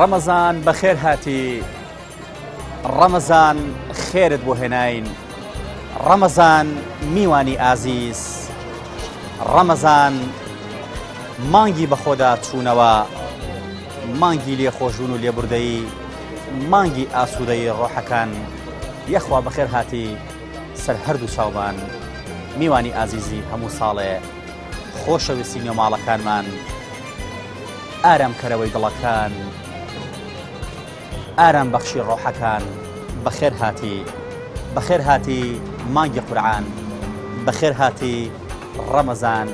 ڕەمەزان بەخێر هاتی ڕەمەزان خێرت بۆ هێناین ڕەمەزان میوانی ئازیز ڕەمەزان مانگی بەخۆدا چوونەوە مانگی لێخۆشبوون و لێبوردەیی مانگی ئاسوودەی ڕۆحەکان یەخوا بەخێر هاتی سەر هەردوو چاومان میوانی ئازیزی هەموو ساڵێ خۆشەویستی نێو ماڵەکانمان ئارام کەرەوەی دڵەکان ئارام بەخشی ڕۆحەکان بەخێر هاتی بەخێر هاتی مانگی قورعان بەخێر هاتی ڕەمەزان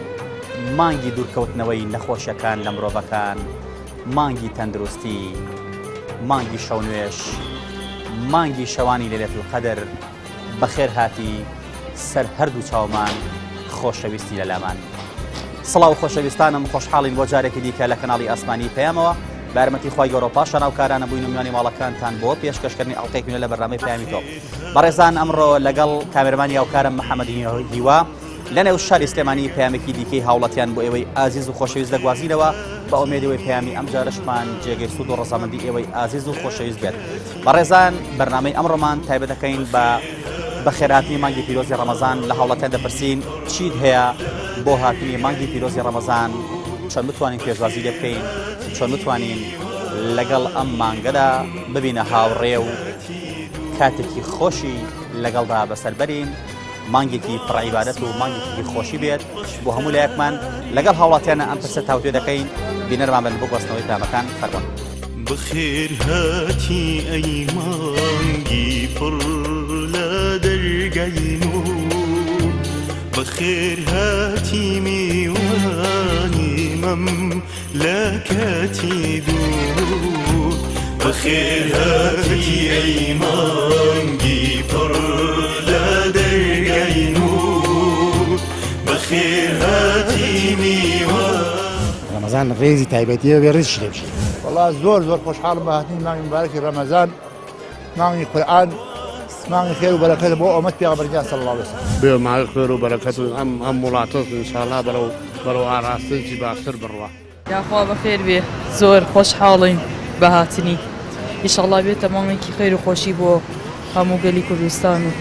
مانگی دوورکەوتنەوەی نەخۆشیەکان لە مرۆڤەکان مانگی تەندروستی مانگی شەونوێش مانگی شەوانی لەلێت القەدر بەخێر هاتی سەر هەردوو چاومان خۆشەویستی لەلامان. سڵاو خۆشەویستانم خۆشحاڵین بۆ جارێکی دیکە لە کەناڵی ئاسمانی پەیامەوە بە یارمەتی خوای گەورە و پاشان هاوکارانە بووین و میوانی ماڵەکانتان بۆ پێشکەشکردنی ئەڵقەیەکی نوێ لە بەرنامەی پەیامی تۆ بەڕێزان ئەمڕۆ لەگەڵ کامێرەمانی هاوکارم محەممەد هیوا لە نێو شاری سلێمانی پەیامێکی دیکەی هاوڵەتیان بۆ ئێوەی ئازیز و خۆشەویست دەگوازینەوە بە ئومێدەوەی پەیامی ئەم جارەشمان جێگەی سوود و ڕەزامەندی ئێوەی ئازیز و خۆشەویست بێت بەڕێزان بەرنامەی ئەمڕۆمان تایبەت دەکەین بە بەخێرهاتنی مانگی پیرۆزی ڕەمەزان لە هاوڵاتیان دەپرسین چیت هەیە بۆ هاتنی مانگی پیرۆزی ڕەمەزان چۆن بتوانین پێشوازی لێ بکەین چۆن بتوانین لەگەڵ ئەم مانگەدا ببینە هاوڕێ و کاتێکی خۆشی لەگەڵدا بەسەر بەرین مانگێکی پڕ عیبادەت و مانگێکی خۆشی بێت بۆ هەموو لایەکمان لەگەڵ هاوڵاتیانە ئەم پرسە تاوتوێ دەکەین بینەرمان بن بۆ گواستنەوەی پەیامەکان فەرموون. بەخێر هاتی ئەی مانگی پڕ لە دەرگای نوور بەخێر هاتی میوانی مەملەکەتی دوور بەخێر هاتی ئەی مانگی پڕ لە دەرگای نوور بەخێر هاتی میوان. ڕەمەزان ڕێزی تایبەتیە بێ ڕێزیشی لێ بگیرێ. وەڵا زۆر زۆر خۆشحاڵم بە هاتنی مانگی مبارەکی ڕەمەزان مانگی قورئان مانگی خێر و بەرەکەت بۆ ئۆمەت پێغەمبەر گیان صلی اللە علیه وسلم. بێ مانگی خێر و بەرەکەت و ئەم ئەم وڵاتەش ئینشاڵا بەرەو بەرەو ئاڕاستەیەکی باشتر بڕوا. یاخوا بەخێر بێ زۆر خۆشحاڵین بە هاتنی ئیشەڵا بێتە مانگێکی خێر و خۆشی بۆ هەموو گەلی کوردستان و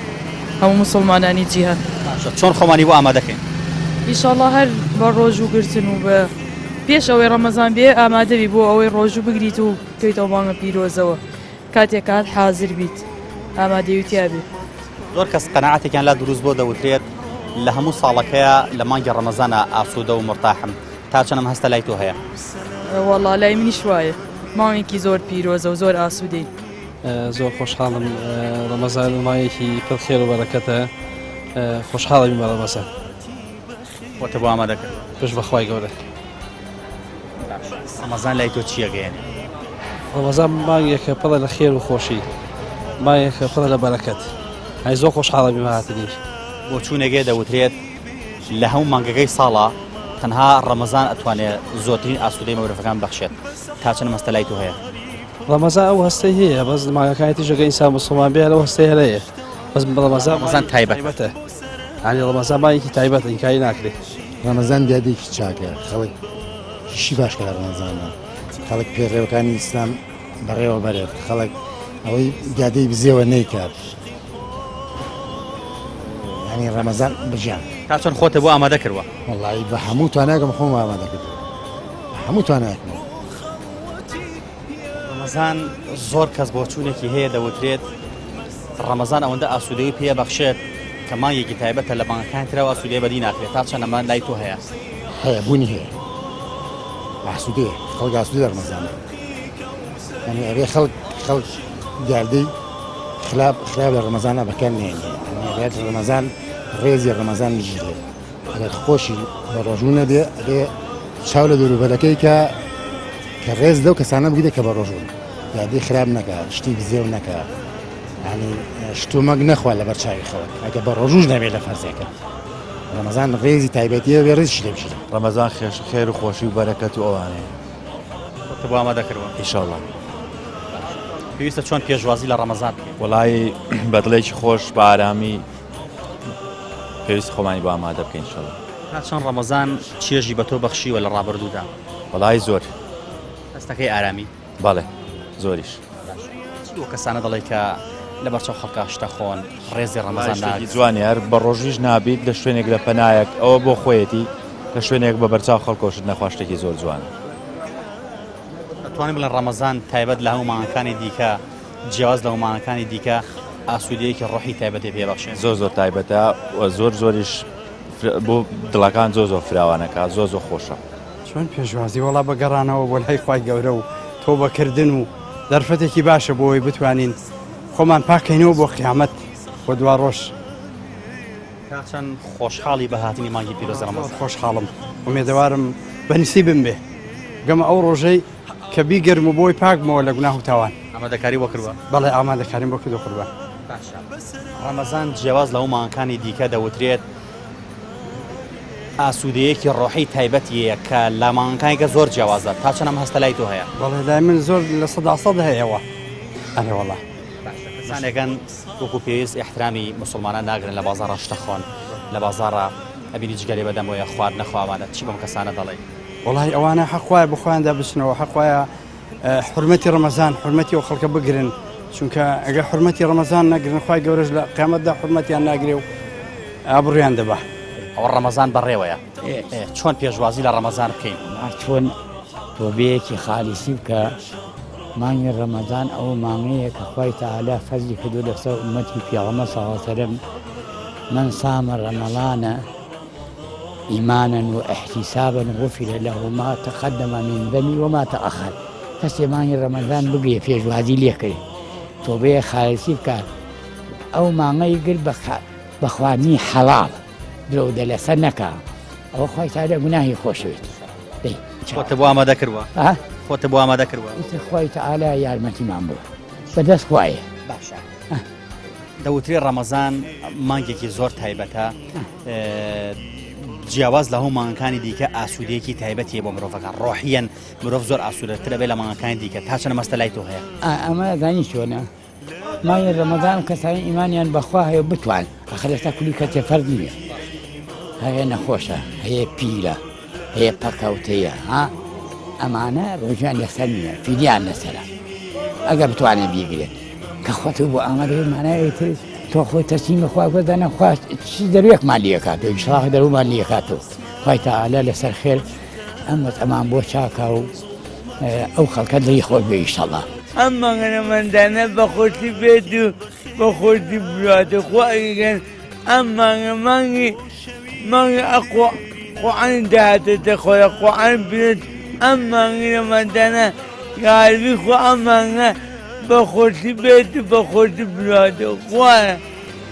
هەموو موسڵمانانی جیهان. باشە چۆن خۆمانی بۆ ئامادەکەین؟ ئیشەڵا هەر بە ڕۆژوو گرتن و بە پێش ئەوەی ڕەمەزان بێ ئامادەبی بۆ ئەوەی ڕۆژوو بگریت و بکەویتەوە مانگە پیرۆزەوە کاتێک هات حازر بیت ئامادەیی و تیا بێ. زۆر کەس قەناعەتێکیان لا دروست بۆ دەوترێت لە هەموو ساڵەکەیا لە مانگی ڕەمەزانا ئاسوودە و مورتاحم تا چەند ئەم هەستە لای تۆ هەیە؟ وەڵا لای منیش وایە مانگێکی زۆر پیرۆزە و زۆر ئاسوودەین. زۆر خۆشحاڵم ڕەمەزان مانگێکی پڕ خێر و بەرەکەتە خۆشحاڵە بیم بە ڕەمەزان. خۆتە بۆ ئامادە کرد؟ پشت بەخوای گەورە. ڕەمەزان لای تۆ چییە گەیەنێ؟ ڕەمەزان مانگێکە پڕە لە خێر و خۆشی مانگێکە پڕە لە بەرەکەت ئەی زۆر خۆشحاڵە بیم هاتنی. بۆچوونێک دەوترێت لە هەموو مانگەکەی ساڵا تەنها ڕەمەزان ئەتوانێت زۆرترین ئاسوودەی مرۆڤەکان بەخشێت تا چەند مەستە لای تۆ هەیە؟ ڕەمەزان ئەو هەستەی هەیە بەس مانگەکانی تریش ئەگەر ئینسان موسڵمان بێ هەر ئەو هەستەی هەر هەیە بەس ڕەمەزان ڕەمەزان تایبەتە یانی ڕەمەزان مانگێکی تایبەتە ئینکاری ناکرێ. ڕەمەزان دیادێکی چاکە خەڵک شی باش کە لە ڕەمەزانە خەڵک پێڕەوەکانی ئیسلام بەڕێوە بەرێت خەڵک ئەوەی دیادەی بزێوە نەیکات ینی ڕەمەزان بژیان تا چۆن خۆتە بۆ ئامادە کردوە؟ وەڵی بە هەموو تواناکەم خۆم ئامادە کردووە هەموو تواناکەم. ڕەمەزان زۆر کەس بۆچوونێکی هەیە دەوترێت ڕەمەزان ئەوەندە ئاسوودەی پێ بەخشێت کە مانگێکی تایبەتە لە مانگەکانی ترەوە ئاسوودەی بەدی ناکرێت تا چەند ئەمە لای تۆ هەیە؟ هەیە بوونی هەیە ئاسوودەیە خەڵک ئاسوودە لە ڕەمەزانە یعنی ئەبێ خەڵک خەڵک دیاردەی خراپ خراپ لە ڕەمەزانە بەکار نێنێ یعنی ئەبێت ڕەمەزان ڕێزی ڕەمەزان بگیرێت ئەگەر خۆشی بە ڕۆژوو نەبێ ئەبێ چاو لە دەوروبەرەکەی کە کە ڕێز لەو کەسانە بگرێت کە بە ڕۆژوون یادی خراپ نەکە شتی بزێو نەکە ینی شتومەک نەخوا لەبەر چاوی خەڵک ئەگە بە ڕۆژوش نەبێت لە فەرزێکە ڕەمەزان ڕێزی تایبەتیە بێ ڕێزیشی لێ بگیرێ. ڕەمەزان خێش خێر و خۆشی و بەرەکەت و ئەوانەیە. خۆتە بۆ ئامادە کردوە؟ ئیشەڵا. پێویستە چۆن پێشوازی لە ڕەمەزان بکەین؟ وەڵایی بە دڵێکی خۆش بە ئارامی پێویست خۆمانی بۆ ئامادە بکەین ئینشەڵا. تا چەند ڕەمەزان چێژی بە تۆ بەخشیوە لە ڕابردوودا؟ وەڵایی زۆر. هەستەکەی ئارامی؟ بەڵێ. زۆریش. چی بۆ کەسانە دەڵێی کە لەبەر چاو خەڵکا شتە خۆن ڕێزی ڕەمەزان شتێکی جوانی هەر بە ڕۆژیش نابیت لە شوێنێک لە پەنایەک ئەوە بۆ خۆیەتی لە شوێنێک بە بەرچاو خەڵکۆشت نەخوا شتێکی زۆر جوانە. ئەتوانین بڵێن ڕەمەزان تایبەت لە هەموو مانگەکانی دیکە جیاواز لە مانگەکانی دیکە ئاسوودەیەکی ڕۆحی تایبەتی پێبەخشێ زۆر زۆر تایبەتە و زۆر زۆریش بۆ دڵەکان زۆر زۆر فراوانەکە زۆر زۆر خۆشە. چۆن پێشوازی وەڵا بە گەڕانەوە بۆ لای خوای گەورە و تۆبەکردن و دەرفەتێکی باشە بۆ ئەوەی بتوانین خۆمان پاکەینەوە بۆ قیامەت بۆ دوا ڕۆژ. تا چەند خۆشحاڵی بە هاتنی مانگی پیرۆزی ڕەمەزان؟ خۆشحاڵم ئومێدەوارم بە نسیبم بێ گەمە ئەو ڕۆژەی کە بیگرم و بۆی پاک بمەوە لە گوناه و تاوان. ئامادەکاری بۆ کردوە؟ بەڵێ ئامادەکاریم بۆ کردوە قوربان. باشە ڕەمەزان جیاواز لەو مانگەکانی دیکە دەوترێت ئاسوودەیەکی ڕۆحی تایبەتی هەیە کە لە مانگەکانی کە زۆر جیاوازە تا چەند ئەم هەستە لای تۆ هەیە؟ بەڵێ لای من زۆر 100% هەیەوە ئەرێ وەڵا. باشە کەسانێکن وەکو پێویست ئیحترامی موسڵمانان ناگرن لە بازاڕا شتە خۆن لە بازاڕا ئەبینی جگەرەی بەدەمەوەیە خواردنە خواوانە چی بەم کەسانە دەڵێی؟ وەڵاهی ئەوانە حەق وایە بە خۆیاندا بچنەوە حەق وایە حورمەتی ڕەمەزان حورمەتی ئەو خەڵکە بگرن چونکە ئەگەر حورمەتی ڕەمەزان نەگرن خوای گەورەش لە قیامەتدا حورمەتیان ناگرێ و ئابڕویان دەبا. ئەوە ڕەمەزان بەڕێوەیە چۆن پێشوازی لە ڕەمەزان بکەین؟ چۆن تۆبەیەکی خالیسی بکە مانگی ڕەمەزان ئەو مانگەیە کە خوای تەعالا فەرزی کردو لەسەر ئومەتی پێغەمبەر صلی اللە علیه وسلم من صام رمضان ایمانا و احتسابا غفر له ما تقدم من ذنبه وما تأخر کەسێ مانگی ڕەمەزان بگرێ پێشوازی لێکرێ تۆبەیە خالسی بکات ئەو مانگەی گر بە خواردنی حەڵاڵ درۆ دەلەسە نەکا ئەوە خوای تەعالا گوناهی خۆشەوێت دەی خۆتە بۆ ئامادە کردوە خۆتە بۆ ئامادە کردوە خوای تەعالا یارمەتیمان بوو بەدەست خوایە باشە دەوترێ ڕەمەزان مانگێکی زۆر تایبەتە جیاواز لە هەموو مانگەکانی دیکە ئاسوودەیەکی تایبەتیە بۆ مرۆڤەکان ڕۆحیەن مرۆڤ زۆر ئاسوودەترە بێ لە مانگەکانی دیکە تا چەند مەستە لای تۆ هەیە ئەمە زانی چۆنە مانگی ڕەمەزان کەسانی ئیمانیان بەخوا هەیە بتوان ئەخر ئێستا کولی کەسێ فەرد نییە هەیە نەخۆشە هەیە پیرە هەیە پەکەوتەیە ها ئەمانە ڕۆژیان لەسەر نییە فیدیان لەسەرە ئەگەر بتوانێت بیگرێت کە خۆت بۆ ئامادە مانای تر تۆ خۆی تەسلیم خوا گۆدانە خوا چ دەروێکمان لەکاتەوە ئیشڵاح دەرومان لەکاتەوە خوای تەعالا لەسەر خێر ئەم وەزعەمان بۆ چاکا و ئەو خەڵکە دڵی خۆش بێ ئیشەڵا. ئەم مانگە مەندانە بە خۆشی بێت و بە خۆشی بڕوات خوا ئەگەر ئەم مانگە مانگی مانگی ئەقوە قورئان داهاتێتە خۆرە قورئان بێت ئەم مانگی ڕەمەزانە یاربی خوا ئەم مانگە بە خۆشی بێت و بە خۆشی بڕوات خوایە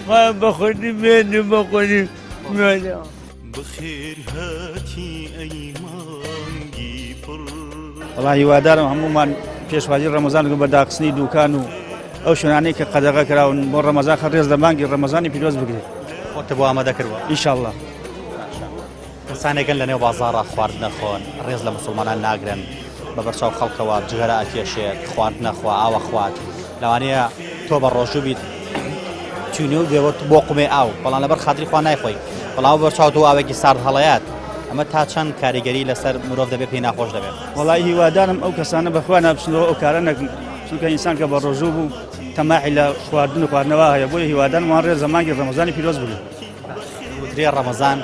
خوایە بە خۆشی بێت و بە خۆشی بڕواتەوە. بەخێرهاتی ئەی مانگی پڕ. وەڵا هیوادارم هەموومان پێشوازی ڕەمەزان بکەین بە داخستنی دوکان و ئەو شوێنانەی کە قەدەغە کراون بۆ ڕەمەزان خە ڕێز لە مانگی ڕەمەزانی پیرۆز بگرێت. خۆتە بۆ ئامادە کردوە؟ ئینشاڵڵا. کەسانێکن لە نێو بازاڕا خواردنە خۆن ڕێز لە موسڵمانان ناگرن بە بەرچاو خەڵکەوە جگەرە ئەکێشێت خواردنە خوا ئاوە خوات لەوانەیە تۆ بە ڕۆژوو بیت تینوو بێ بۆ قومێ ئاو بەڵام لەبەر خاتری خوا نایخۆی بەڵام بەر چاو تۆ ئاوێکی سارد هەڵەیات ئەمە تا چەند کاریگەری لەسەر مرۆڤ دەبێت پێی ناخۆش دەبێت وەڵای هیوادارم ئەو کەسانە بەخوا نابچنەوە ئەو کارە نەکەن چونکە ئینسان کە بە ڕۆژوو بوو تەماحی لە خواردن و خواردنەوە هەیە بۆیە هیوادارم وان ڕێز لە مانگی ڕەمەزانی پیرۆز بگرن وترێ ڕەمەزان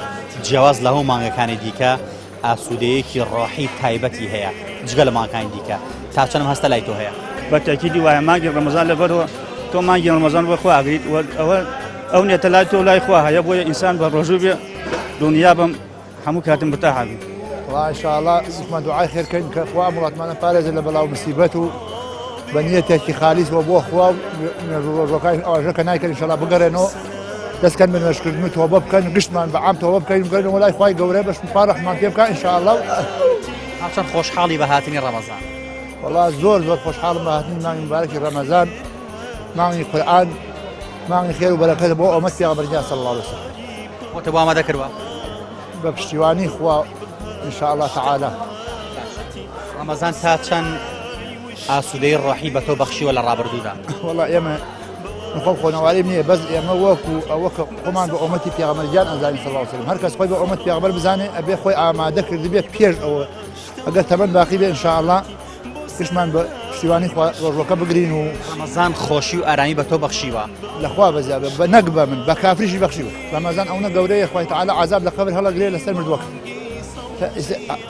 جیاواز لە هەموو مانگەکانی دیکە ئاسوودەیەکی ڕۆحی تایبەتی هەیە جگە لە مانگەکانی دیکە تا چەندم هەستە لای تۆ هەیە؟ بە تەکیدی وایە مانگی ڕەمەزان لەبەرەوە تۆ مانگی ڕەمەزان بۆ خوا ئەگریت و ئەوە ئەو نێتە لای تۆ لای خوا هەیە بۆیە ئینسان بە ڕۆژوو بێ دڵنیا بم هەموو کاتم مرتاح بی. وەڵا ان شاء اللە گشتمان دوعای خێر کەین کە خوا ئەم وڵاتمانە پارێزێت لە بەڵا و مسیبەت و بە نیەتێکی خالیس وە بۆ خوا و نوێژ و ڕۆژەکانی ئەوەژە کە نایکەن ان شاء اللە بگەڕێنەوە دەست کەن بە نوێژکردن و تۆبە بکەن گشتمان بە عام تۆبە بکەین بگەڕێنەوە لای خوای گەورە بەش خوا ڕەحمان پێ بکا ان شاء اللە هەرچەند خۆشحاڵی بە هاتنی ڕەمەزان. وەڵا زۆر زۆر خۆشحاڵم بە هاتنی مانگی مبارەکی ڕەمەزان مانگی قورئان مانگی خێر و بەرەکەت بۆ ئۆمەت پێغەمبەر گیان صلی اللە علیه وسلم. خۆتە بۆ ئامادە کردوە؟ بە پشتیوانی خوا ان شاء اللە تعالی. ڕەمەزان تا چەند ئاسوودەی ڕۆحی بە تۆ بەخشیوە لە ڕابردوودا؟ وەڵا ئێمە من خۆم خۆنەواریم نییە بەس ئێمە وەکو ئەوە کە خۆمان بە ئۆمەتی پێغەمبەر گیان ئەزانین صلی اللە علیه وسلم هەر کەس خۆی بە ئۆمەت پێغەمبەر بزانێ ئەبێ خۆی ئامادە کردبێت پێش ئەوە ئەگەر تەمەن باقی بێ ان شاء اللە گشتمان بە. پشتیوانی خوا ڕۆژوەکە بگرین و ڕەمەزان خۆشی و ئارامی بە تۆ بەخشیوە. لە خوا بەزیا بێ بە نەک بە من بە کافریشی بەخشیوە. ڕەمەزان ئەونە گەورەیە خوای تەعالا عەزاب لە قەبر هەڵەگرێ لەسەر مردووەکە.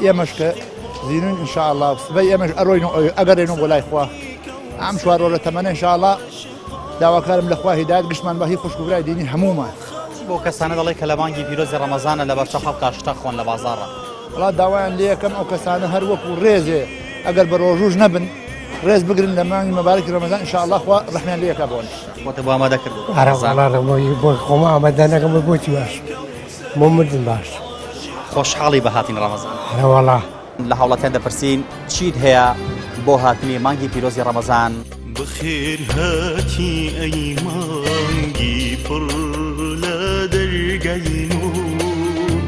ئێمەش کە زینوین ان شاء اللە سبەی ئێمەش ئەڕۆین و ئەگەڕێینەوە بۆ لای خوا ئەم چوار ڕۆژە تەمەنە ان شاء اللە داواکارم لە خوا هیدایەت گشتمان بە هی خوشک و برای دینی هەموومان. چی بەو کەسانە دەڵێی کە لە مانگی پیرۆزی ڕەمەزانە لەبەرچاو خەڵکا شتە خۆن لە بازاڕا؟ وەڵا داوایان لێ ئەکەم ئەو کەسانە هەر وەکو ڕێزێ ئەگەر بە ڕۆژووش نەبن ڕێز بگرن لە مانگی مەبارەکی ڕەمەزان ان شاء اللە خوا ڕەحمیان لێ ئەکا بۆن. خۆتت بۆ ئامادە کردووە؟ ئەرە وەڵا بۆ خۆم ئامادە نەکەم بۆچی باش بۆ مردن باش. خۆشحاڵی بە هاتنی ڕەمەزان؟ ئەرە وەڵا. لە هاوڵاتیان دەپرسین چیت هەیە بۆ هاتنی مانگی پیرۆزی ڕەمەزان؟ بەخێر هاتی ئەی مانگی پڕ لە دەرگای نوور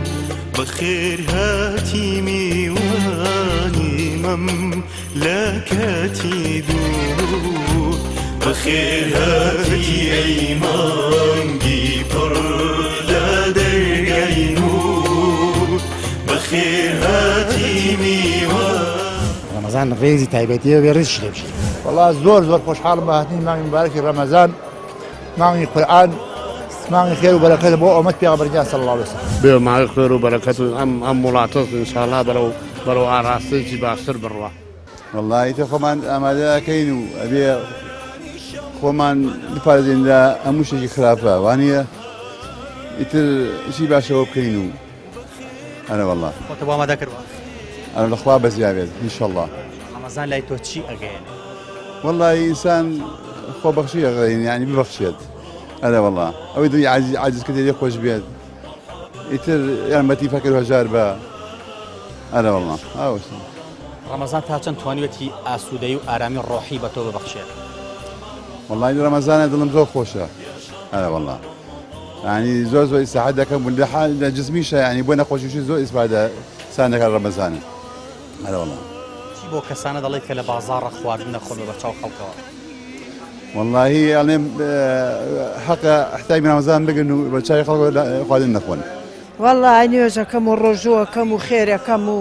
بەخێر هاتی میوانی مەم لە کاتی دوور بەخێر هاتی ئەی مانگی پڕ لە دەرگای نوور بەخێر هاتی میوان. ڕەمەزان ڕێزی تایبەتیە بێ ڕێزیشی لێ بگیرێ. وەڵا زۆر زۆر خۆشحاڵم بە هاتنی مانگی مبارەکی ڕەمەزان مانگی قورئان مانگی خێر و بەرەکەتە بۆ ئۆمەت پێغەمبەر گیان صلی اللە علیە وسلم. بێ مانگی خێر و بەرەکەت و ئەم ئەم وڵاتەش ئینشاڵا بەرەو بەرەو ئاڕاستەیەکی باشتر بڕوا. وەڵا ئیتر خۆمان ئامادە ئەکەین و ئەبێ خۆمان بپارێزین لە هەموو شتێکی خراپە وانییە ئیتر چی باشەوە بکەین و ئەرە وەڵا. خۆتە بۆ ئامادە کردوە؟ ئەرە لە خوا بەزیا بێت ئینشەڵا. ڕەمەزان لای تۆ چی ئەگەیەنێ؟ وەڵی ئینسان خۆبەخشی ئەگەین یعنی ببەخشێت ئەرە وەڵا ئەوەی دڵی عاجز عاجز کردێ لێ خۆش بێت ئیتر یارمەتی فەقیر و هەژار بە ئەرە وەڵا ئاوەش. ڕەمەزان تا چەند توانیوێتی ئاسوودەیی و ئارامی ڕۆحی بە تۆ ببەخشێت؟ وەڵی ڕەمەزانە دڵم زۆر خۆشە ئەرە وەڵا. یانی زۆر زۆر ئیسراحەت دەکەم و لە حال لە جسمیشە یانی بۆ نەخۆشیشی زۆر ئیسفادە سان دەکات ڕەمەزانە ئەرە وەڵا. چی بۆ کەسانە دەڵێیت کە لە بازاڕە خواردن دەخۆن بە بەرچاو خەڵکەوە؟ وەڵاهی ئەڵێم حەقە ئەحتامی ڕەمەزان بگرن و بە چاوی خەڵک خواردن نەخۆن. وەڵا نوێژەکەم و ڕۆژووەکەم و خێرەکەم و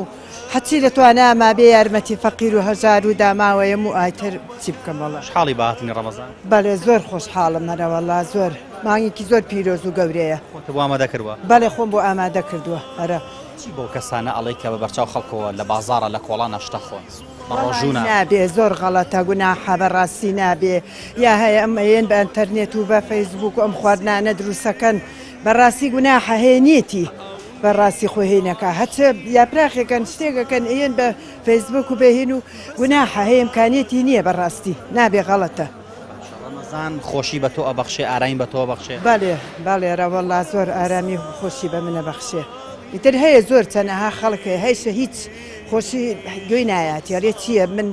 هەرچی لە تواناما بێ یارمەتی فەقیر و هەژار و داماوەیەم و ئایتر چی بکەم وەڵا. خۆشحاڵی بە هاتنی ڕەمەزان؟ بەڵێ زۆر خۆشحاڵم هەرەوەڵا زۆر مانگێکی زۆر پیرۆز و گەورەیە. خۆتت بۆ ئامادە کردوە؟ بەڵێ خۆم بۆ ئامادە کردوە ئەرە. چی بەو کەسانە ئەڵێی کە بە بەرچاو خەڵکەوە لە بازاڕا لە کۆڵانا شتە خۆن بە ڕۆژوو نا؟ وەڵا نابێ زۆر غەڵەتە گوناحە بەڕاستی نابێ یا هەیە ئەم ئەیەن بە ئەنتەرنێت و بە فەیسبووک و ئەم خواردنانە دروسەکەن بەڕاستی گوناحە هەیە نیەتی بەڕاستی خۆ هینەکا هەچ یاپراخێکەن شتێکەکەن ئەیەن بە فەیسبوک و بەهین و گوناحە هەیە ئیمکانیەتی نیە بەڕاستی نابێ غەڵەتە. باشە ڕەمەزان خۆشی بە تۆ ئەبەخشێ ئارامی بە تۆ ئەبەخشێ؟ بەڵێ بەڵێ رەوەڵا زۆر ئارامی و خۆشی بە من ئەبەخشێ ئیتر هەیە زۆر چەنەها خەڵک هەیە هەیشە هیچ خۆشی گوێی نایاتێ ئەرێ چیە من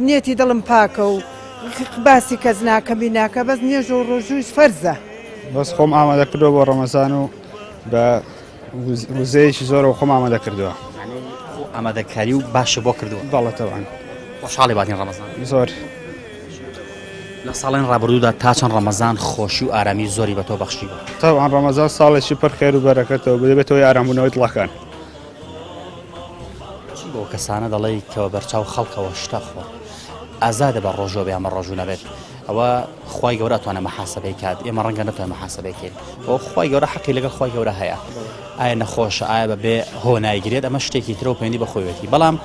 نیەتی دڵم پاکە و باسی کەس ناکەم ی ناکە بەس نوێژ و ڕۆژوویش فەرزە. بەس خۆم ئامادە کردووە بۆ ڕەمەزان و بە وزەیەکی زۆرەوە خۆم ئامادە کردووە. خۆ ئامادەکاری و باشە بۆ کردووە. بەڵێ تەبعەن. خۆشحاڵی باتین ڕەمەزان؟ زۆر. لە ساڵانی ڕابردوودا تا چەند ڕەمەزان خۆشی و ئارامی زۆری بە تۆ بەخشیوە؟ تەبعەن ڕەمەزان ساڵێکی پڕ خێر و بەرەکەتە و دەبێتە هۆی ئارامبوونەوەی دڵەکان. چی بەو کەسانە دەڵێی کە بە بەرچاو خەڵکەوە شتە خۆن ئازادە بە ڕۆژوە بێ یان بە ڕۆژوو نەبێت ئەوە خوای گەورە ئەتوانێت محاسبەی کات ئێمە ڕەنگە نەتوانین محاسبەی کەین ئەوە خوای گەورە حەقی لەگەڵ خوای گەورە هەیە ئایا نەخۆشە ئایا بە بێ هۆ نایگرێت ئەمە شتێکی ترە و پەیوەندی بە خۆیەتی بەڵام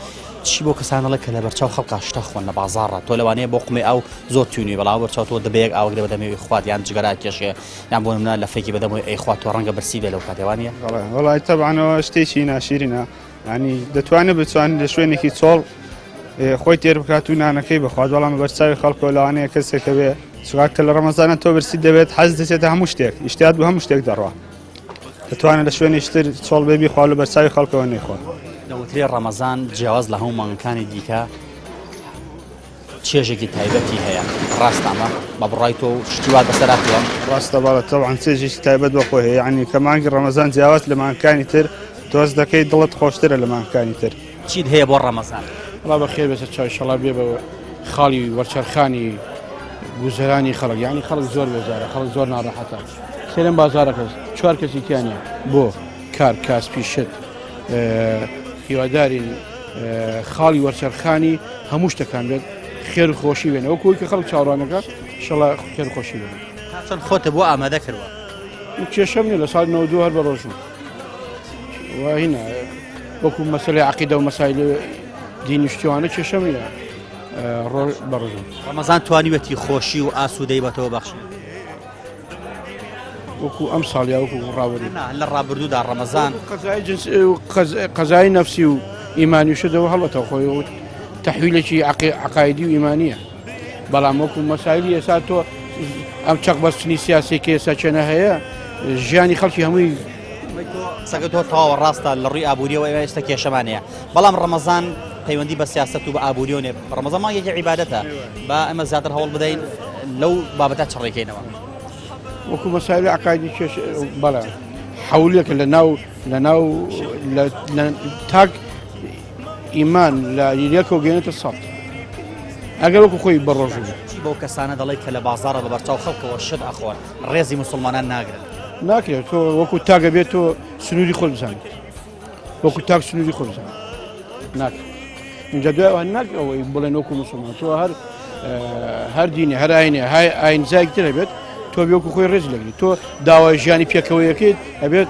چی بۆ کەسان دەڵێ کە لە بەرچاو خەڵکا شتە خۆن لە بازاڕە تۆ لەوانەیە بۆ قومێ ئاو زۆر توینی بەڵام بەرچاو تۆ دەبێ یەک ئاوەک لێ بەدەمەوەی خوات یان جگەرە کێشێ یان بۆ نمونە لەفێکی بەدەمەوەی ئەیخوات تۆ ڕەنگە برسی بێ لەو کاتێ وانیە؟ بەڵێ وەڵای تەبعەن ئەوە شتێکی ناشیرینە ینی دەتوانێت بتوانێت لە شوێنێکی چۆڵ خۆی تێر بکات و نانەکەی بخوات بەڵام بەرچاوی خەڵکەوە لەوانەیە کەسێکە بێ چونکە کە لە ڕەمەزانە تۆ برسی دەبێت حەز دەچێتە هەموو شتێک ئیشتیات بۆ هەموو شتێک دەڕوا دەتوانێت لە شوێنێکی تر چۆڵ بێ بیخوا لە بەرچاوی خەڵکەوە نەیخوا. دەوترێ ڕەمەزان جیاواز لە هەموو مانگەکانی دیکە چێژێکی تایبەتی هەیە ڕاستە ئەمە بە بڕای تۆ شتی وات بەسەر هاتووە؟ ڕاستە بەڵێ تەبعەن چێژێکی تایبەت بە خۆی هەیە یعنی کە مانگی ڕەمەزان جیاواز لە مانگەکانی تر تۆز دەکەی دڵت خۆشترە لە مانگەکانی تر. چیت هەیە بۆ ڕەمەزان؟ وەڵا بەخێر بێتە چاو ئیشەڵا بێ بە خاڵی وەرچەرخانی گوزەرانی خەڵک یعنی خەڵک زۆر بێزارە خەڵک زۆر ناڕەحەتە سێرم بازارەکە چوار کەسی تیانە بۆ کار کاسپی شت هیوادارین خاڵی وەرچەرخانی هەموو شتەکان بێت. خێر و خۆشی بێنێ وەکو ئەوەی کە خەڵک چاوەڕوانەکە ئیشەڵا خێر و خۆشی بێنێ. تا چەند خۆتە بۆ ئامادە کردوە؟ من کێشەم نیە لە ساڵی 92 هەر بە ڕۆژوو و هینا وەکو مەسەلەی عەقیدە و مەسایلی دینی شتیوانە کێشەم نیە ڕۆژ بە ڕۆژوو. ڕەمەزان توانیوێتی خۆشی و ئاسوودەی بە تۆ بەخشێ؟ وەکو ئەم ساڵ یا وەکو ڕابردوو؟ نا لە ڕابردوودا ڕەمەزان. قەزای جنس قەزای نەفسی و ئیمانی شدەوە هەڵبەتە خۆی و تەحویلێکی عقایدی و ئیمانیە بەڵام وەکو مەسایلی ئێستا تۆ ئەم چەق بەستنی سیاسی کە ئێستا چێنە هەیە ژیانی خەڵکی هەمووی قسەکە تۆ تەواوە ڕاستە لە ڕووی ئابووریەوە ئێمە ئێستا کێشەمان هەیە بەڵام ڕەمەزان پەیوەندی بە سیاست و بە ئابووریەوە نیە ڕەمەزان مانگێکی عیبادەتە با ئێمە زیاتر هەوڵ بدەین لەو بابەتە چڕێکەینەوە وەکو مەسایلی عقایدی کێش بەڵێ حەولێکە لە ناو لە ناو لە تاک ئیمان لە یەکەوە گەێنێتە سەد ئەگەر وەکو خۆی بە ڕۆژ چی بەو کەسانە دەڵێت کە لە بازاڕە بە بەرچاو خەڵکەوە شت ئەخۆن ڕێزی مسلمانان ناگرن؟ ناکرێت تۆ وەکو تاگە بێت تۆ سنووری خۆت بزانیت وەکو تاک سنووری خۆت بزانیت ناکرێت اینجا دوای ئەوە ناک ئەوەی بڵێن وەکو مسلمان تۆ هەر هەر دینی هەر ئاینێ های ئاینزایەک تر هەبێت تۆ وەکو خۆی ڕێز لەگری تۆ داوای ژیانی پێکەوەیەکەیت ئەبێت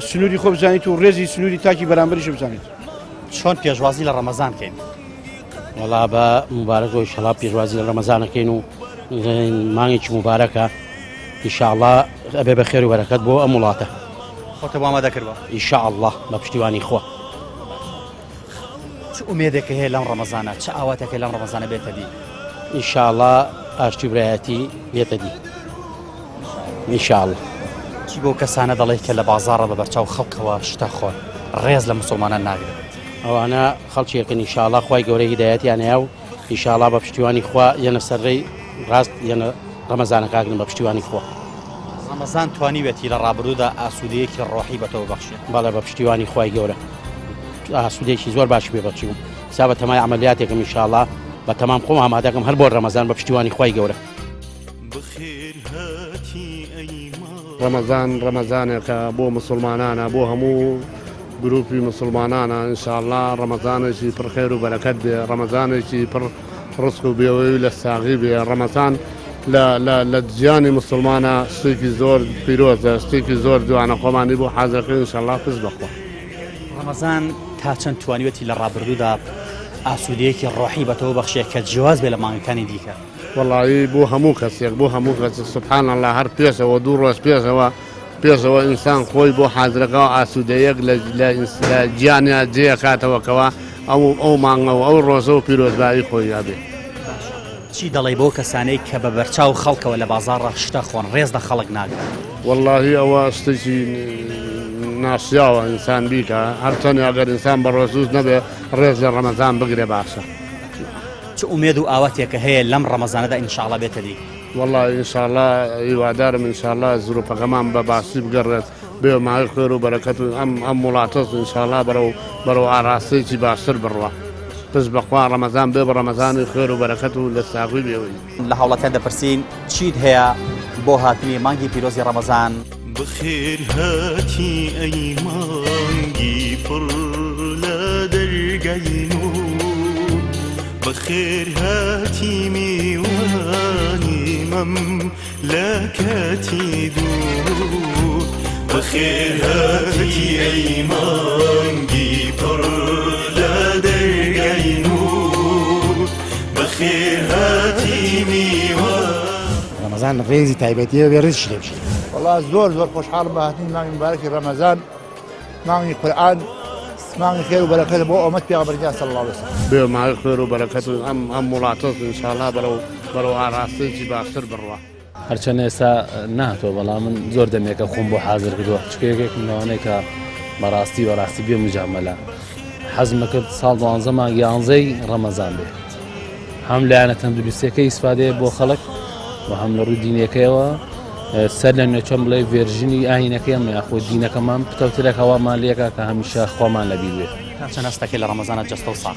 سنووری خۆ بزانیت و ڕێزی سنووری تاکی بەرامبەریش بزانیت. چۆن پێشوازی لە ڕەمەزان کەین؟ وەڵا بە موبارەک و ئیشەڵا پێشوازی لە ڕەمەزانەکەین و مانگێکی موبارەکە ئیشاڵا ئەبێ بە خێر و بەرەکەت بۆ ئەم وڵاتە. خۆتە بۆ ئامادە کردوە؟ ئیشاڵڵا بە پشتیوانی خوا. چ ئومێدێکە هەیە لەم ڕەمەزانە؟ چ ئاواتێکە لەم ڕەمەزانە بێتە دی؟ ئیشاڵا ئاشتی و برایەتی بێتە دی ئیشاڵا. چی بەو کەسانە دەڵێی کە لە بازاڕە بە بەرچاو خەڵکەوە شتە خۆن ڕێز لە موسڵمانان ناگرن؟ ئەوانە خەڵکێکن ئیشاڵا خوای گەورە هیدایەتیان هەیە و ئیشاڵا بە پشتیوانی خوا یەنە سەر ڕێی ڕاست یەنە ڕەمەزانەکە ئەگرن بە پشتیوانی خوا. ڕەمەزان توانیوێتی لە ڕابردوودا ئاسوودەیەکی ڕۆحی بە تۆ ببەخشێ؟ بەڵێ بە پشتیوانی خوای گەورە ئاسوودەیەکی زۆر باشی پێ بەخشیوم ئیستا بە تەمای عەمەلیاتێکم ئیشاڵا بە تەمام خۆم ئامادەکەم هەر بۆ ڕەمەزان بە پشتیوانی خوای گەورە. ڕەمەزان ڕەمەزانێکە بۆ مسوڵمانانە بۆ هەموو گروپی مسوڵمانانە ان شاء اللە ڕەمەزانێکی پڕ خێر و بەرەکەت بێ ڕەمەزانێکی پڕ ڕزق و بێوەی و لە ساغی بێ ڕەمەزان لە لە لە گیانی مسوڵمانە شتێکی زۆر پیرۆزە شتێکی زۆر جوانە خۆمانی بۆ حازرکردن ان شاء اللە پشت بەخوا. ڕەمەزان تا چەند توانیوێتی لە ڕابردوودا ئاسوودەیەکی ڕۆحی بە تۆ ببەخشێ کە جیاواز بێ لە مانگەکانی دیکە؟ وەڵایی بۆ هەموو کەسێک بۆ هەموو کەسێک سبحان اللە هەر پێشەوە دوو ڕۆژ پێشەوە پێشەوە ئینسان خۆی بۆ حازرەکە و ئاسوودەیەک لە لە لە گیانیا جێ ئەکاتەوە کەوا ئەو ئەو مانگە و ئەو ڕۆژە و پیرۆزبایی خۆی ئەبێ. چی دەڵێی بەو کەسانەی کە بە بەرچاو خەڵکەوە لە بازاڕا شتە خۆن ڕێز لە خەڵک ناگرن؟ وەڵاهی ئەوە شتێکی ناشیاوە ئینسان بیکا هەرچەنێ ئەگەر ئینسان بە ڕۆژووش نەبێ ڕێز لە ڕەمەزان بگرێ باشە. چ ئومێد و ئاواتێکە هەیە لەم ڕەمەزانەدا ان شاء اللە بێتە دی؟ وەڵا ان شاء اللە هیوادارم ان شاء اللە زروفەکەمان بە باشی بگەڕێت بێ ماوەی خێر و بەرەکەت و ئەم ئەم وڵاتەش ان شاء اللە بەرەو بەرەو ئاراستەیەکی باشتر بڕوا پشت بەخوا ڕەمەزان بێ بە ڕەمەزانی خێر و بەرەکەت و لە ساغی بێوەی. لە هاوڵاتیان دەپرسین چیت هەیە بۆ هاتنی مانگی پیرۆزی ڕەمەزان؟ بەخێر هاتی ئەی مانگی پڕ لە دەرگای نوور بەخێر هاتی میوانی مەملەکەتی دوور بەخێر هاتی ئەی مانگی پڕ لە دەرگای نوور بەخێر هاتی میوان. ڕەمەزان ڕێزی تایبەتیە بێ ڕێزیشی لێ بگیرێ. وەڵا زۆر زۆر خۆشحاڵم بە هاتنی مانگی مبارەکی ڕەمەزان مانگی قورئان مانگی خێر و بەرەکەت بۆ ئۆمەت پێغەمبەر گیان صلی اللە علیە وسلم. بێ ماوەی خێر و بەرەکەت و ئەم ئەم وڵاتەش ان شاء اللە بەرەو بەرەو ئاراستەیەکی باشتر بڕوا. هەرچەنە ئێستا نەهاتووە بەڵام من زۆر دەمێکە خۆم بۆ حازر کردووە چونکە یەکێکم لەوانەیە کە بەڕاستی بەڕاستی بێ مجامەلە حەزم دەکرد ساڵ دوانزە مانگ یانزەی ڕەمەزان بێ هەم لایەنە تەندروستیەکەی ئیسفادەیە بۆ خەڵک و هەم لە ڕووی دینیەکەیەوە سەر لە نوێ چۆن بڵێ ڤێرژنی ئاینەکەی ئەمە یاخۆ دینەکەمان پتەوترێک هەوامان لێکا کە هەمیشە خۆمان لەبیر بێ. تا چەند هەستەکەی لە ڕەمەزانە جەستە و ساغ؟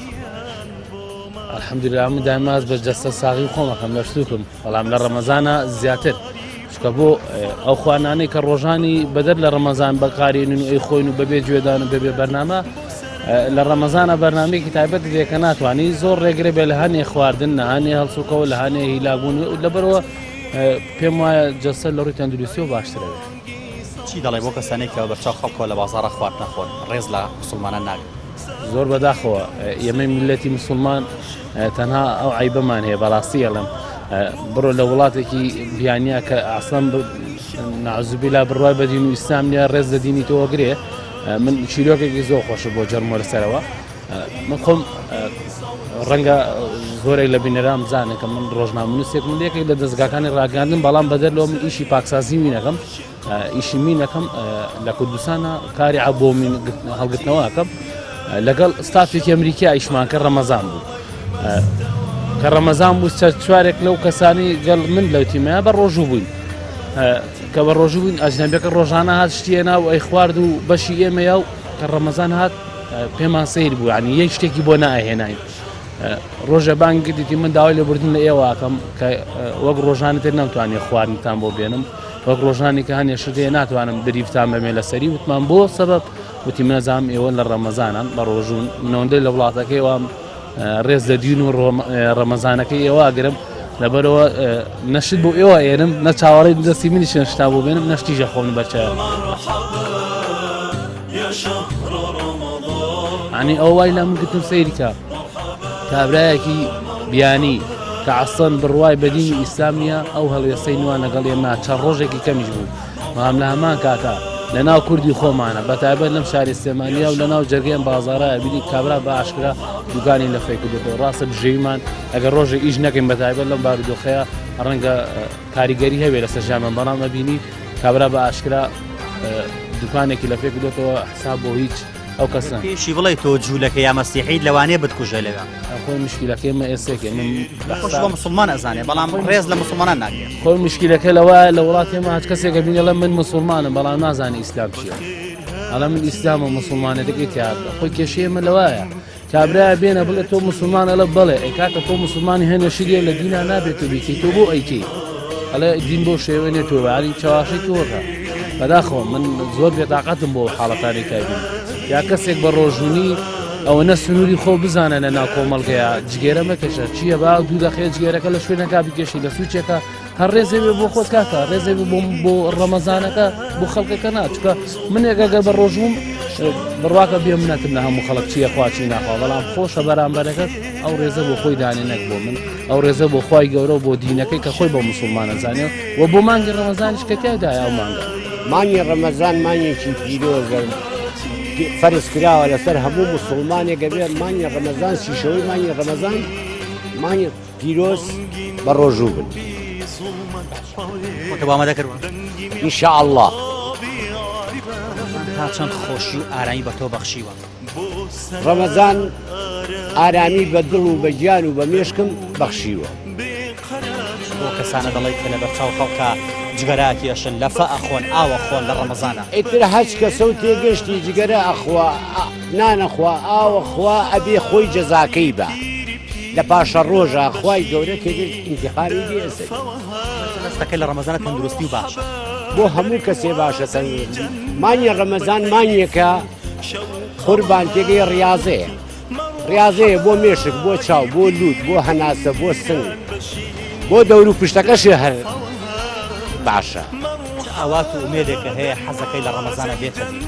الحمدلله من دایما هەست بە جەستە ساغی خۆم ئەکەم لە شتوکم بەڵام لە ڕەمەزانە زیاتر چکە بۆ ئەو خوانانەی کە ڕۆژانی بەدەر لە ڕەمەزان بەکارێنن و ئەی خۆین و بەبێ گوێدان و بەبێ بەرنامە لە ڕەمەزانە بەرنمەیەکی تایبەت دێ کە ناتوانانی زۆر ڕێگرە بێ لە هەنێ خواردن لە هەنێ هەڵسوکەوە لە هەنێ هیلاکبوون لەبەرەوە پێم وایە جەستە لە ڕووی تەندروستیەوە باشترە بێت. چی دەڵێ بۆ کەسانێک کە بەرچاو خەڵکەوە لە بازاڕە خواردن ئەخۆن ڕێز لە مسوڵمانان ناگرن؟ زۆر بەداخەوە ئێمەی میللەتی مسوڵمان تەنها ئەو عەیبەمان هەیە بەڕاستی ئەڵێم بڕۆ لە وڵاتێکی بیانیا کە ئاسان نازوبیلا بڕوای بە دین و ئیسلام نیە ڕێز لە دینی تۆ گرێ من چیرۆکێکی زۆر خۆشە بۆ جەرمۆرە سەرەوە من خۆم ڕەنگە زۆرێک لە بینەران بزانن کە من ڕۆژنامەنووسێک من یەکێک لە دەستگاکانی ڕاگەاندن بەڵام بەدەر لەوە من ئیشی پاکسازی مینەکەم ئیشی مینەکەم لە کوردستانە کاری بۆ مین هەڵگرتنەوەکەم لەگەڵ ستافێکی ئەمریکا ئیشمان کە ڕەمەزان بوو کە ڕەمەزان بوو سەر چوارێک لەو کەسانی گەڵ من لەو تیمەیە بە ڕۆژوو بووین کە بە ڕۆژوو بووین ئەجنەبیەکە ڕۆژانە هات شتیە ناو ئەی خوارد و بەشی ئێمەیە و کە ڕەمەزان هات پێمان سەیر بوو ینی یەک شتێکی بۆ ناهێناین ڕۆژە بانگ دیتی من داوای لێبوردن لە ئێوە ئەکەم کە وەک ڕۆژانی تر نەمتوانێت خواردنتان بۆ بێنم وەک ڕۆژانی کە هەنێ شت هەیە ناتوانم بریفتان بەمێ لەسەری وتمان بۆ سەبەب وتی من ئەزانم ئێوە لە ڕەمەزانان بە ڕۆژوون منەوەندەی لە وڵاتەکەی وام ڕێز لە دین و ڕەمەزانەکەی ئێوە ئەگرم لەبەرەوە نەشت بۆ ئێوە ئێنم نە چاوەڕێی دەستی منیش نەشتا بۆ بێنم نەشتیژە خۆم بەرچاو عنی ئەو وای لە من گوتم سەیرکە کابرایەکی بیانی کە عسەن بڕوای بەدینی ئیسلام نییە ئەو هەڵوێستەی نوان لەگەڵ ئێمە چەند ڕۆژێکی کەمیش بوو بەڵام لە هەمان کاتا لە ناو کوردی خۆمانە بە تایبەت لەم شاری سلێمانیا و لە ناو جەرگەی ئەم بازاڕە ئەبینی کابرا بە ئاشکرا دوکانی لەفەی کردێتەوە ڕاستە بژێویمان ئەگەر ڕۆژێک ئیش نەکەین بە تایبەت لەم بارودۆخەیە ڕەنگە کاریگەری هەبێ لەسەر ژیانمان بەڵام ئەبینی کابرا بە ئاشکرا دوکانێکی لە پێ کردێتەوە حساب بۆ هیچ ئەو کەسە پێشی بڵێ تۆ جوولەکە یا مەسیحیت لەوانەیە بتکوژێ لەوێ خۆی مشکلەکەی مە ئێسێکێ من خۆش بە مسلمان ئەزانێ بەڵام ڕێز لە مسلمانان ناگرێ خۆی مشکلەکە لەوە لە وڵاتی ئێمە هەچ کەسێکە بینی ئەڵێ من مسلمانم بەڵام نازانێ ئیسلام چییە ئەڵێ من ئیسلام و مسلمانێتەکەی تیاد خۆی کێشەی ئێمە لەوایە کابرا بێنە بڵێ تۆ مسلمان ئەڵێ بەڵێ ئەی کاکە تۆ مسلمانی هەنێ شتێ لە دینا نابێت تۆ بیکەی تۆ بۆ ئەیکەی ئەڵێ دین بۆ شێوە نێ تۆ باری چەواشەی تۆکە بەداخەوە من زۆر بێتاقەتم بۆ حاڵەتانی کابین یا کەسێک بە ڕۆژونی ئەوە نە سنووری خۆ بزانە لە ناو کۆمەڵگەیە جگێرە مەکەشە چییە با دوو دەخێ جگێرەکە لە شوێنەکە بکێشی لە سوچێکە هەر ڕێزێ بێ بۆ خۆت کاکە ڕێزێ بێ بۆ بۆ ڕەمەزانەکە بۆ خەڵکەکە نا چکە منێک ئەگەر بە ڕۆژوم بڕواکە بێ منەتم لە هەموو خەڵک چییە خواچی ناخوا بەڵام خۆشە بەرامبەرەکە ئەو ڕێزە بۆ خۆی دانێ نەک بۆ من ئەو ڕێزە بۆ خوای گەورە و بۆ دینەکەی کە خۆی بە مسلمانە زانێ و بۆ مانگی ڕەمەزانیش کە تیایدایە ئەو مانگە. مانگی ڕەمەزان مانگێکی پیرۆزە فەرز کراوە لەسەر هەموو موسڵمانێک ئەبێ مانگی ڕەمەزان سیشەوەی مانگی ڕەمەزان مانگی پیرۆز بە ڕۆژوو بن. خۆتە بۆ ئامادە کردووە؟ ان شاء اللە. تا چەند خۆشی و ئارامی بە تۆ بەخشیوە؟ ڕەمەزان ئارامی بە دڵ و بە گیان و بە مێشکم بەخشیوە. بۆ کەسانە دەڵێی کە لەبەرچاو خەڵکا جگەرە ئەکێشن، لەفە ئەخۆن، ئاو ئەخۆن لە ڕەمەزانا؟ ئیتر هەچ کەسە و تێگەشتی جگەرە ئەخوا، نان ئەخوا، ئاو ئەخوا ئەبێ خۆی جەزاکەی با لە پاشەڕۆژا خوای گەورە تێگەشت ئینتیقامی لێ ئەسەنێ. هەستەکەی لە ڕەمەزانە تەندروستی و باشە. بۆ هەموو کەسێ باشە تەندروستی. مانگی ڕەمەزان مانگێکە قوربان تێگەی ڕیاضەیە ڕاضەیە بۆ مێشک بۆ چاو بۆ لوت بۆ هەناسە بۆ سنگ بۆ دەور و پشتەکەشی هەر باشە ئاوات و ئومێدێکە هەیە حەزەکەی لە ڕەمەزانە بێتە دی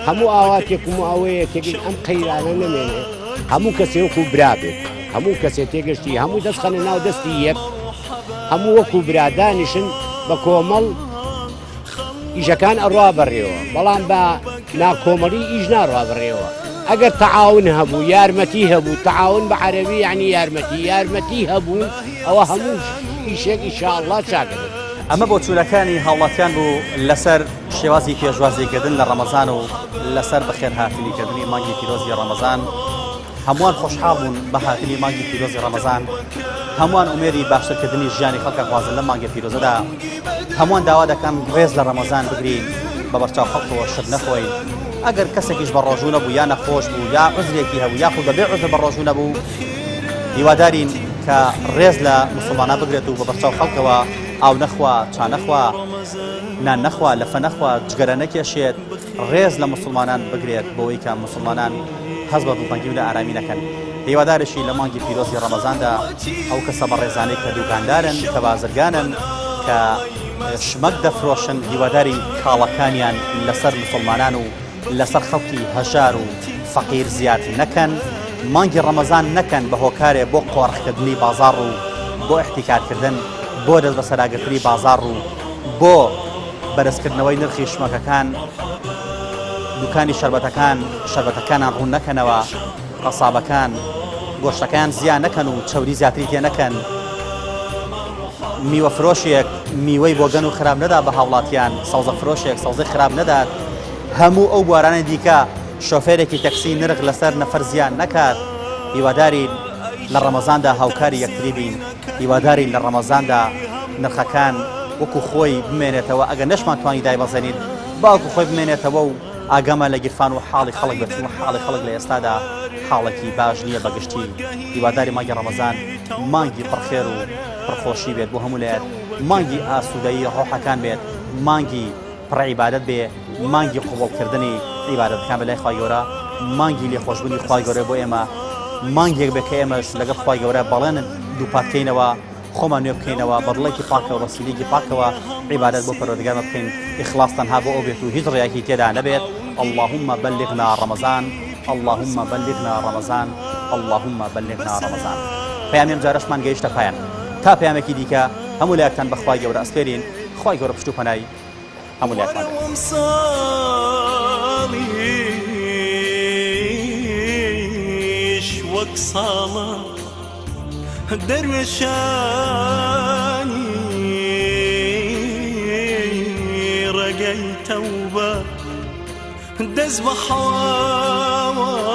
هەموو ئاواتێکم و ئەوەیە تێگەی ئەم قەیرانە نەمێنێ هەموو کەسێ وەکو برا بێت هەموو کەسێ تێگەشتی هەموو دەست خەنە ناو دەستی یەک هەموو وەکو برادانیشن بە کۆمەڵ ئیشەکان ئەڕوا بەڕێوە بەڵام بە ناکۆمەڵی ئیش ناڕوا بەڕێوە ئەگەر تەعاون هەبوو یارمەتی هەبوو تەعاون بە عەرەبی یعنی یارمەتی یارمەتی هەبوو ئەوە هەموو ئیشێک ئیشاءاللە چاکە دەبێت. ئەمە بۆچوونەکانی هاوڵاتیان بوو لەسەر شێوازی پێشوازیکردن لە ڕەمەزان و لەسەر بەخێرهاتنیکردنی مانگی پیرۆزی ڕەمەزان. هەمووان خۆشحاڵ بوون بە هاتنی مانگی پیرۆزی ڕەمەزان، هەمووان ئومێدی باشترکردنی ژیانی خەڵک ئەخوازن لەم مانگە پیرۆزەدا، هەمووان داوا دەکەن ڕێز لە ڕەمەزان بگرین، بە بەرچاو خەڵکەوە شت نەخۆین، ئەگەر کەسێکیش بە ڕۆژوو نەبوو یا نەخۆش بوو یا عوزرێکی هەبوو یاخود بەبێ عوزر بە ڕۆژوو نەبوو، هیوادارین کە ڕێز لە موسڵمانان بگرێت و بە بەرچاو خەڵکەوە ئاو نەخوا، چا نەخوا، نان نەخوا، لەفە نەخوا، جگەرە نەکێشێت، ڕێز لە موسڵمانان بگرێت بۆوەی کە موسڵمانان. هەست بە دڵتەنگی و نائارامی نەکەن. هیوادارشی لە مانگی پیرۆزی ڕەمەزاندا ئەو کەسە بەڕێزانەی کە دوکاندارن، کە بازرگانن، کە شمەک دەفرۆشن، هیوادارین کاڵاکانیان لەسەر موسڵمانان و لەسەر خەڵکی هەژار و فەقیر زیاد نەکەن، مانگی ڕەمەزان نەکەن بە هۆکارێ بۆ قۆرخکردنی بازاڕ و بۆ ئیحتیکارکردن، بۆ دەستبەسەراگرتنی بازاڕ و بۆ بەرزکردنەوەی نرخی شمەکەکان، دوکانی شەربەتەکان شەربەتەکانان ڕوون نەکەنەوە، قەسابەکان گۆشتەکەیان زیا نەکەن و چەوری زیاتری تێ نەکەن، میوە فرۆشێک میوەی بۆگەن و خراپ نەدا بە هاوڵاتیان، سەوزە فرۆشێک سەوزەی خراپ نەدات، هەموو ئەو بوارانەی دیکە شۆفێرێکی تەکسی نرخ لەسەر نەفەر زیان نەکات، هیوادارین لە ڕەمەزاندا هاوکاری یەکتری بین، هیوادارین لە ڕەمەزاندا نرخەکان وەکو خۆی بمێنێتەوە، ئەگەر نەشمانتوانی دایبەزێنین با وەکو خۆی بمێنێتەوە و ئاگامان لە گیرفان و حاڵی خەڵک بێت، چونکە حاڵی خەڵک لە ئێستادا حاڵێکی باش نییە بە گشتی، هیوادارین مانگی ڕەمەزان مانگی پڕخێر و پڕخۆشی بێت بۆ هەموو لایەک، مانگی ئاسوودەیی ڕۆحەکان بێت، مانگی پڕ عیبادەت بێ، مانگی قبوڵ کردنی عیبادەتەکان بێ لای خوای گەورە، مانگی لێخۆشبوونی خوای گەورە بۆ ئێمە، مانگێک بێ کە ئێمەش لەگەڵ خوای گەورە بەڵێن دووپات کەینەوە، خۆمان نوێ بکەینەوە، بە دڵێکی پاکەوە، بە سینەیەکی پاکەوە عیبادەت بۆ پەروەردگارمان بکەین، ئیخلاص تەنها بۆ ئەو بێت و هیچ ڕیایەکی تێدا نەبێت، اللهم بلغنا رمضان اللهم بلغنا رمضان اللهم بلغنا رمضان. پەیامی ئەم جارەشمان گەیشتە پایان. تا پەیامێکی دیکە هەموو لایەکتان بە خوای گەورە ئەسپێرین، خوای گەورە پشت و پەنای هەموو لایەکمان بێت. وەرەوەم ساڵیش وەک ساڵە دەروێشانی ڕێگەی تەوبە دەست بە حەواوە.